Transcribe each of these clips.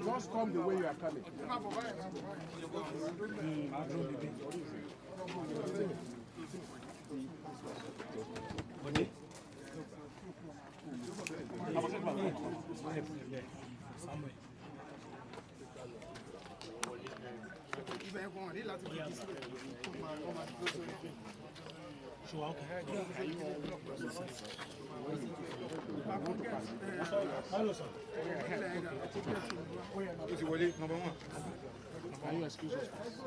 Just come the way you are coming. Ó ti wọlé number one. Can you excuse us, please?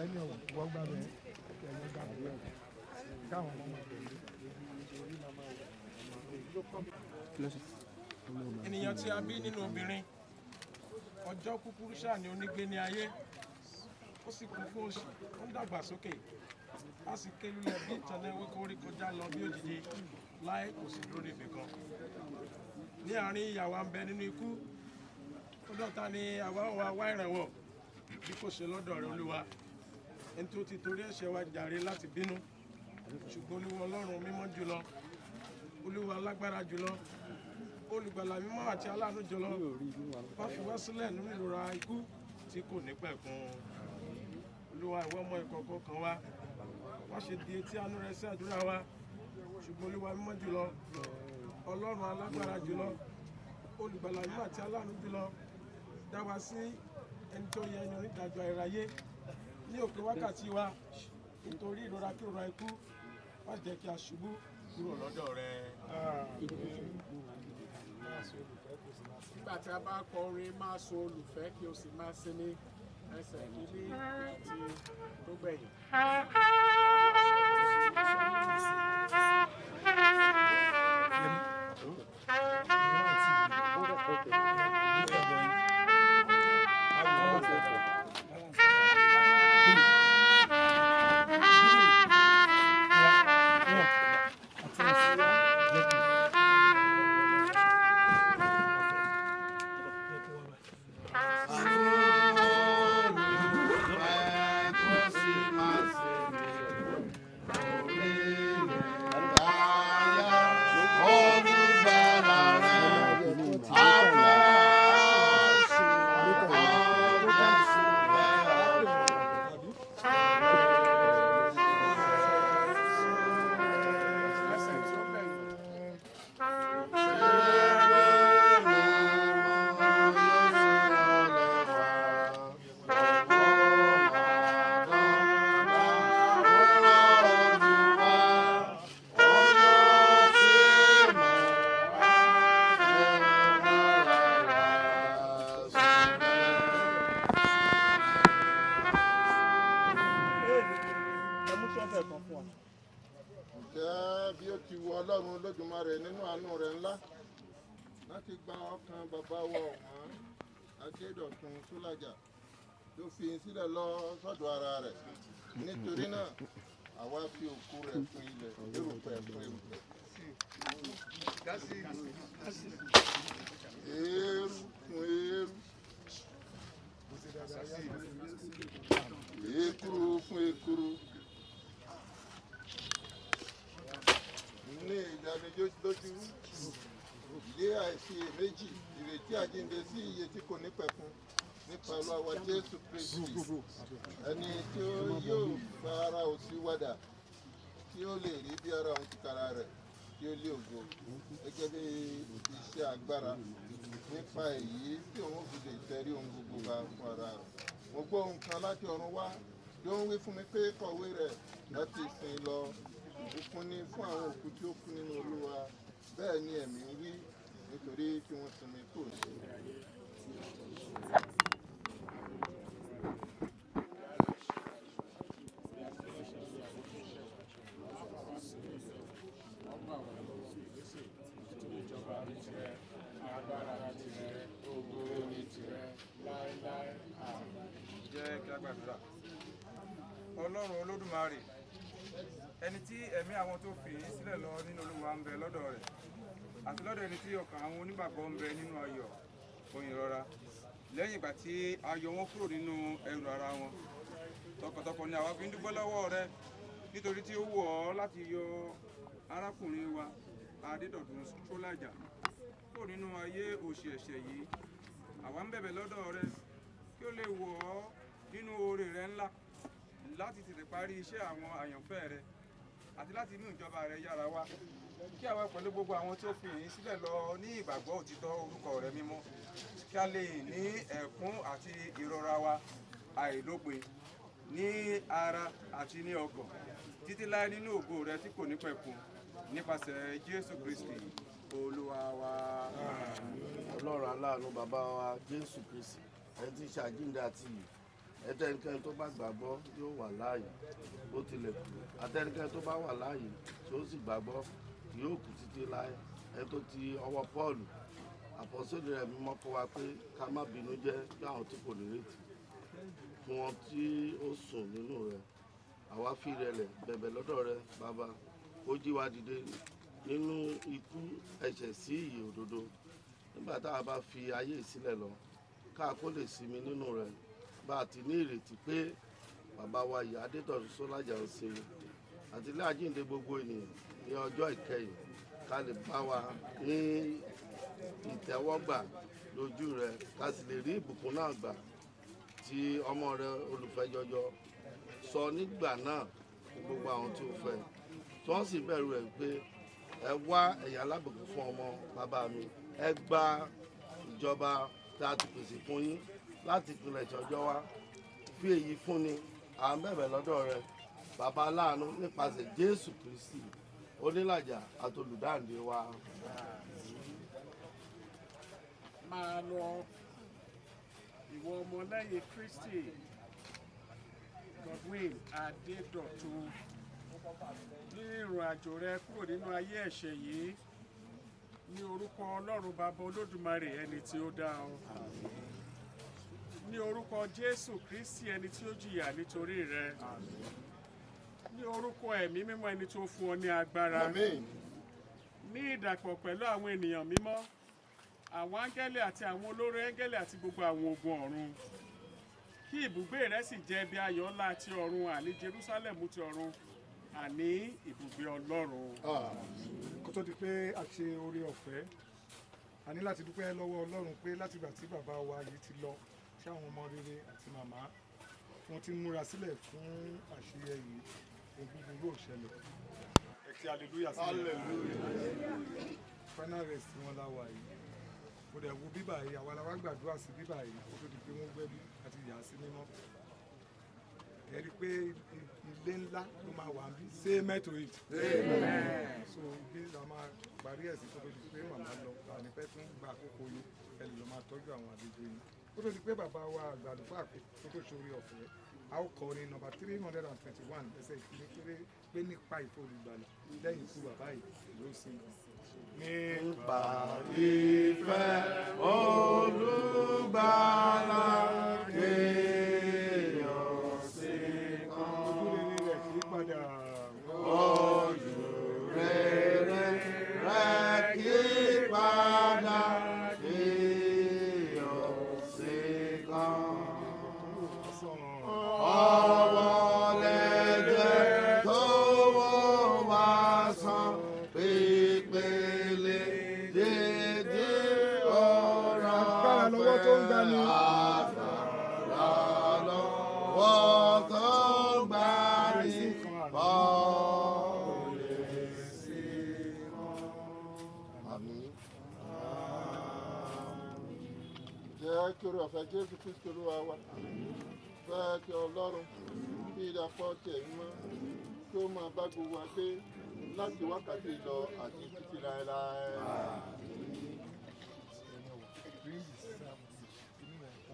Ẹni ò wọ́n gbà bẹ́ẹ̀, ẹ̀yìn gbà bẹ́ẹ̀, káwọn ọmọ máa bẹ̀rẹ̀ orí máa máa wọ̀. Ènìyàn tí a bí nínú obìnrin, ọjọ́ kúkúrú ṣáà ni onígbé ní ayé, ó sì kún fún òṣì, ó ń dàgbà sókè, a sì ké lulẹ̀ bí ìtànná ewéko rí kọjá lọ bí òjijì, láì kò sì dúró níbì kan. Ní àárín ìyàwó à ń bẹ nínú ikú, ó dọ̀ta ni àwa ó wá wá ìrànwọ́ bí kò ṣe lọ́dọ̀ rẹ, Olúwa, ẹni tó ti torí ẹ̀ṣẹ̀ wa jàre láti bínú. Ṣùgbọ́n Olúwa Ọlọ́run mímọ́ jùlọ, Olúwa alágbára jùlọ, olùgbàlà mímọ́ àti aláàánú jùlọ, má fi wá sílẹ̀ nínú ìrora ikú tí kò ní pẹ̀kun. Olúwa, ìwọ mọ ìkọ̀kọ̀ kan wa, wá ṣe di etí àánú rẹ sí àdúrà wa. Ṣùgbọ́n Olúwa mímọ́ jùlọ, Ọlọ́run alágbára jùlọ, olùgbàlà mímọ́ àti aláàánú jùlọ, dá wa sí ẹni tó yẹ ẹni onídàájọ́ ayérayé ní òpin wákàtí wa, nítorí ìrora kí ìrora ikú má jẹ́ kí a ṣubú kúrò lọ́dọ̀ rẹ. Nígbà tí a bá kọ orin "Máa sùn olùfẹ́ kí o sì máa sinmi", ẹsẹ̀ kìíní àti tó gbẹ̀yìn. Ẹsẹ̀ tó gbẹ̀yìn. Ǹjẹ́ bí ó ti wu Ọlọ́run Olódùmarè nínú àánú rẹ̀ ńlá láti gba ọkàn bàbá wa ọ̀wọ́n Adédọ̀tun Sólàjà tó fi sílẹ̀ lọ sọ́dọ̀ ara rẹ̀, nítorí náà àwa fi òkú rẹ̀ fún ilẹ̀, erùpẹ̀ fún erùpẹ̀, eérú fún eérú, èkúrú fún èkúrú, ní ìdánilójú ilé àìsí méjì, ìrètí àjíǹde sí iye tí kò ní pẹ̀kun nípa Olúwa wa Jésù Kristi, ẹni tí ó yóò gba ara òsì wádà tí ó lè rí bí ara òun tìkára rẹ̀ tí ó lé ògo gẹ́gẹ́ bí iṣẹ́ agbára nípa èyí tí òun fi lè tẹrí ohun gbogbo ba fún ara rẹ̀. Mo gbọ́ ohùn kan láti ọ̀run wá tí ó ń wí fún mi pé, "Kọ̀wé rẹ̀: láti ìsìn lọ, ìbùkún ni fún àwọn òkú tí ó kú nínú Olúwa." Bẹ́ẹ̀ ni ẹ̀mí ń wí, nítorí kí wọ́n sinmi kúrò ní. Jẹ́ kí a gbàdúrà. Ọlọ́run Olódùmarè, ẹni tí ẹ̀mí àwọn tó fi yín sílẹ̀ lọ nínú Olúwa ń bẹ lọ́dọ̀ rẹ̀, Àti lọ́dọ̀ ẹni tí ọkàn àwọn onígbàgbọ́ ń bẹ nínú ayọ̀ òun ìrora lẹ́yìn ìgbà tí a yọ wọ́n kúrò nínú ẹrù ara wọn. Tọkàntọkàn ni àwa fi ń dúpẹ́ lọ́wọ́ rẹ, nítorí tí ó wù ọ́ láti yọ arákùnrin wa Adédọ̀tun Ṣólájà kúrò nínú ayé òṣì ẹ̀ṣẹ̀ yìí. Àwa ń bẹ̀bẹ̀ lọ́dọ̀ rẹ kí ó lè wù ọ́ nínú oore rẹ ńlá láti tètè parí iṣẹ́ àwọn àyànfẹ́ rẹ àti láti mú ìjọba rẹ yára wá, kí àwa pẹ̀lú gbogbo àwọn tí ó fi ìyìn sílẹ̀ lọ ní ìgbàgbọ́ òtítọ́ orúkọ rẹ mímọ́, kí a lè ní ẹ̀kún àti ìrora wa àìlópin ní ara àti ní ọkàn títí láé nínú ògo rẹ tí kò ní pẹ̀kun, nípasẹ̀ Jésù Kristi Olúwa wa. Ọlọ́run aláàánú, bàbá wa Jésù Kristi, ẹni tí ń ṣe àjíǹde àti ìyè, ẹtẹnikẹ́ni tó bá gbàgbọ́ yóò wà láàyè bó tilẹ̀ kú, àtẹnikẹ́ni tó bá wà láàyè tí ó sì gbàgbọ́ kì yóò kú títí láé, ẹni tó ti ọwọ́ Pọ́ọ̀lù àpọ́sítélì rẹ̀ mímọ́ kọ́ wa pé ká má bínú jẹ́ bí àwọn tí kò nírètí, fún wọn tí ó sùn nínú rẹ̀. Àwa fi ìrẹ̀lẹ̀ bẹ̀bẹ̀ lọ́dọ̀ rẹ, bàbá, ó jí wa dìde nínú ikú ẹ̀ṣẹ̀ sí ìyè òdodo, nígbà tá a bá fi ayé sílẹ̀ lọ, ká kó lè sinmi nínú rẹ̀, bá a ti ní ìrètí pé bàbá wa yìí Adédọ̀tun Ṣólájà ń sinmi àti ilé àjíǹde gbogbo ènìyàn ní ọjọ́ ìkẹyìn, ká lè bá wa ní ìtẹ́wọ́gbà lójú rẹ, ká sì lè rí ìbùkún náà gbà tí ọmọ rẹ olùfẹ́ jọjọ sọ nígbà náà fún gbogbo àwọn tí ó fẹ́, tí wọ́n sì bẹ̀rù ẹ̀ pé, "Ẹ wá, ẹ̀yin alábùkún fún ọmọ bàbá mi, ẹ gba ìjọba tí a ti pèsè fún yín láti ìpìlẹ̀ ìṣọjọ́ wa." Fi èyí fúnni à ń bẹ̀bẹ̀ lọ́dọ̀ rẹ, bàbá aláàánú, nípasẹ̀ Jésù Kristi onílàjà àti olùdáǹdè wa. Máa lọ, ìwọ ọmọlẹ́yìn Kristi Godwin Adédọ̀tun, ní ìrìn àjò rẹ kúrò nínú ayé ẹ̀ṣẹ̀ yìí, ní orúkọ Ọlọ́run Bàbá Olódùmarè ẹni tí ó dá ọ, ní orúkọ Jésù Kristi ẹni tí ó jìyà nítorí rẹ, ní orúkọ Ẹ̀mí Mímọ́ ẹni tó fún ọ ní agbára, Àmín. ní ìdàpọ̀ pẹ̀lú àwọn ènìyàn mímọ́, àwọn áńgẹ́lì àti àwọn olórí áńgẹ́lì àti gbogbo àwọn ogun ọ̀run, kí ibùgbé rẹ sì jẹ́ ibi ayọ̀ ńlá ti ọ̀run, àní Jerúsálẹ̀mù ti ọ̀run, àní ibùgbé Ọlọ́run. Kó tó di pé a ṣe oore ọ̀fẹ́, a ní láti dúpẹ́ lọ́wọ́ Ọlọ́run pé látìgbà tí bàbá wa yìí ti lọ, tí àwọn ọmọ rere àti màmá wọn ti ń múra sílẹ̀ fún àṣeyẹ yìí, ohun búburú ò ṣẹlẹ̀. Ẹ ti hallelujah sílẹ̀. Final rest wọn la wà yìí. Mo dẹ̀ wo bíbà yìí, àwa la wá gbàdúrà sí bíbà yìí kó tó di pé wọ́n gbẹ́bí àti yà á sí mímọ́. Ẹ rí i pé ilé ńlá ló máa wà níbí. Say amen to it. So bí la máa parí ẹ̀sìn kó tó di pé màmá lọ, àní fẹ́ tún gba àkókò yìí, ẹ lè lọ máa tọ́jú àwọn àlejò yìí. Kó tó di pé bàbá wa àgbà àlùfáà kó tó ṣoore ọ̀fẹ́, a ó kọrin nọ́mbà 321, ẹsẹ̀ ìkíní péré, pé nípa ìfẹ́ olùgbàlà lẹ́yìn ikú bàbá yìí ló sin. Nípa ìfẹ́ olùgbàlà kéèyàn sí kan. Ojú rere rẹ̀ kì í padà. Ojú rere rẹ̀ kì í padà, kéèyàn sí kan. Ọwọ́ lẹ́jẹ̀ tó wọ́ wá sàn, pípele dídí ọ̀rọ̀. Agbára lọ́wọ́ tó ń gbani. Agbára lọ́wọ́ tó ń gbani. Bọ́ọ̀lù sí wọn. Àmín. Jẹ́ kí oore ọ̀fẹ́ Jésù Kristi Olúwa wa, fẹ́ kí Ọlọ́run, kí ìdàpọ̀ ti Ẹ̀mí Mímọ́ kí ó máa bá gbogbo wa gbé láti wákàtí lọ àti títí láéláé. Bring the sound.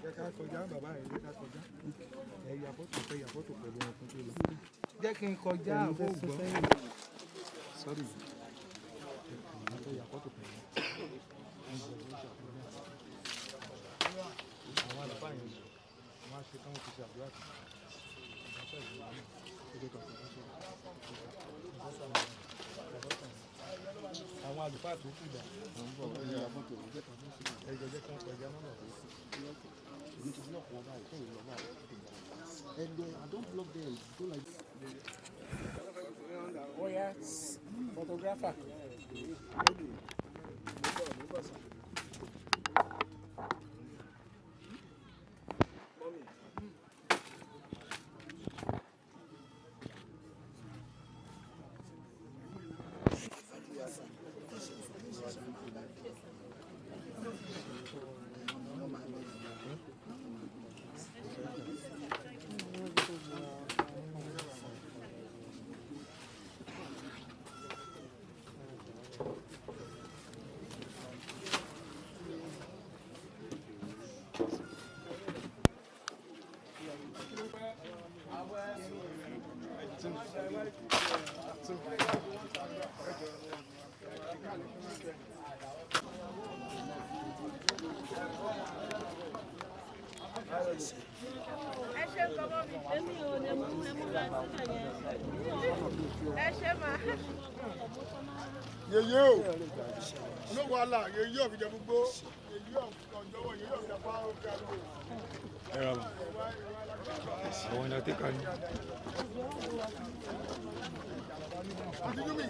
Jẹ́ ká kọjá bàbá yẹn, jẹ́ ká kọjá. Ẹ ya fọ́tò, ẹ ya fọ́tò pẹ̀lú wọn kó tó lọ. Jẹ́ kí n kọjá àbó gbọ́. Sorry. Ẹ ya fọ́tò pẹ̀lú wọn. Àwọn àlùfáà yẹn wọ́n á ṣe tán, wọ́n ti ṣe àdúrà tán. Àwọn àlùfáà tó kù dà. Ẹ jẹ́ kí wọ́n kọjá náà lọ. You need to block one eye, then you block one. And I don't block them. Go like. Oh yeah, photographer. Ẹ ṣe kọ́mọ́ mi. Èmi ò lè mú ẹmú lọ síbẹ̀ yẹn. Ẹ ṣe máa. Yeye o, no wahala, yeye of Ìjẹ̀bú-Igbó, yeye of Ọ̀jọ̀wọ̀, yeye of Ìjàpá òkè àdúgbò. Ẹ ra bọ̀. Àwọn undertaker ni. Àti Júmi.